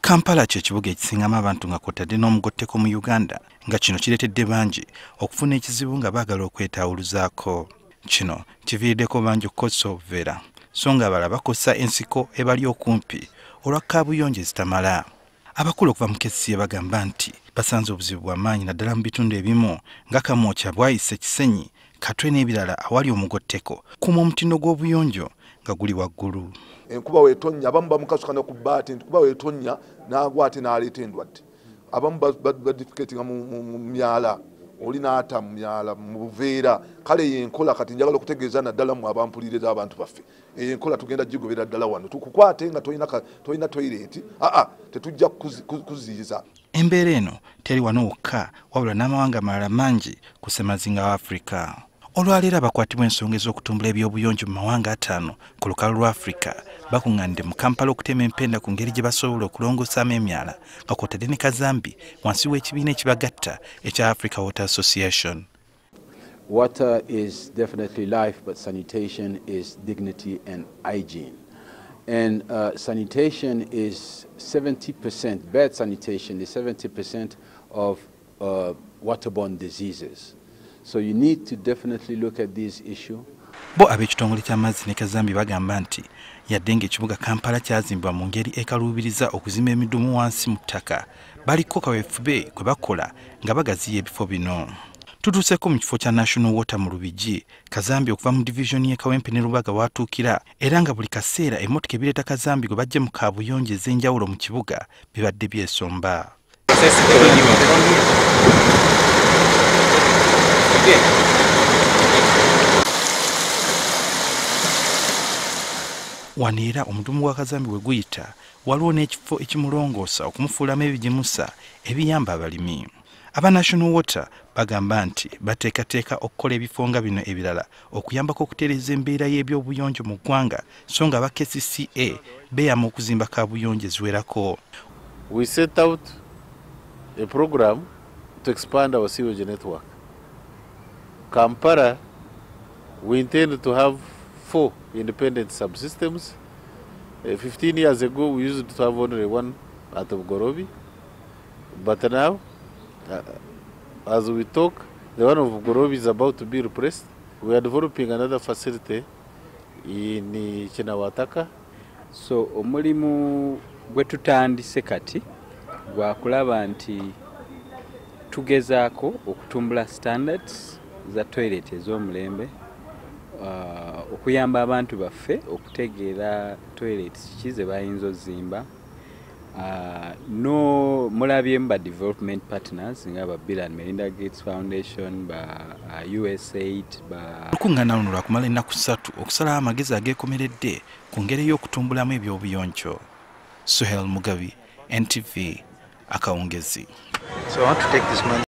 Kampala kye kibuga ekisingamu abantu nga kw'otadde n'omugotteko mu Uganda, nga kino kireetedde bangi okufuna ekizibu nga baagala okwetaawuluzaako. Kino kiviiriddeko bangi okukozesa obuveera, so nga abalala bakozesa ensiko ebali okumpi olwa kaabuyonjo ezitamala. Abakulu okuva mu KCCA bagamba nti basanze obuzibu bwa maanyi naddala mu bitundu ebimu nga Kamwokya, Bwaise, Kisenyi, Katwe n'ebirala awali omugotteko kuma omutindo gw'obuyonjo nga guli waggulu. Enkuba weetonnya, abamu bamukasuka ne ku bbaati, enkuba weetonnya n'agwa ate n'aleeta endwadde. Abamu badifiketinga mu myala, oli n'ata mu myala, mu buveera. Kale yenkola kati njagala okutegeeza naddala mu abampuliriza abantu baffe, enkola tugenda gigobera ddala wano, tukukwate nga tolina toyireti, aa tetujja kuziyiza. Embeera eno teri wano wokka, wabula n'amawanga amalala mangi ku ssemazinga wa Afrika. Olwaleero abakwatibwa ensonga ez'okutumbula ebyobuyonjo mu mawanga 5 ku lukalu lwa Afrika bakuŋŋaanidde mu Kampala okutema empenda ku ngeri gye basobola okulongoosaamu emyala nga kw'otadde ne kazambi wansi w'ekibiina ekibagatta ekya Africa Water Association. Water is definitely life, but sanitation is dignity and hygiene. And sanitation is 70%, bad sanitation is 70% of waterborne diseases. So you need to definitely look at this issue. Bo ab'ekitongole ky'amazzi ne kazambi bagamba nti yadde ng'ekibuga Kampala kyazimbibwa mu ngeri ekaluubiriza okuzimba emidumu wansi mu ttaka, baliko kaweefube gwe bakola nga bagaziya ebifo bino. Tutuuseeko mu kifo kya National Water mu Lubigi, kazambi okuva mu divisioni y'e Kawempe ne Lubaga waatuukira, era nga buli kaseera emmotoka ebireeta kazambi gwe bajje mu kaabuyonjo ez'enjawulo mu kibuga bibadde byesomba. Wano era omudumu gwa kazambi we guyita waliwo n'ekifo ekimulongoosa okumufuulamu ebigimusa ebiyamba abalimi. Aba National Water bagamba nti bateekateeka okukola ebifo nga bino ebirala okuyambako okutereeza embeera y'ebyobuyonjo mu ggwanga, so nga aba KCCA beeyama okuzimba kaabuyonjo eziwerako. We set out a program to expand our sewage network. Kampala, we intend to have 4 independent subsystems. 15 years ago, we used to have only one at Bugolobi, but now, as we talk, the one of Bugolobi is about to be replaced. We are developing another facility in Kinawataka. So, omulimu gwe tutandise kati gwa kulaba nti tugezaako okutumbula standards za toilet ez'omulembe, okuyamba abantu baffe okutegeera toilets ki ze bayinza ozimba. No mulabyemu ba development partners nga ba Bill and Melinda Gates Foundation, ba USAID, ba Olukuŋŋaana luno lwakumala ennaku 3 okusalawo amagezi ageekomeredde ku ngeri y'okutumbulamu ebyobuyonjo. Suhel Mugabi, NTV, akawungezi. So I want to take this money.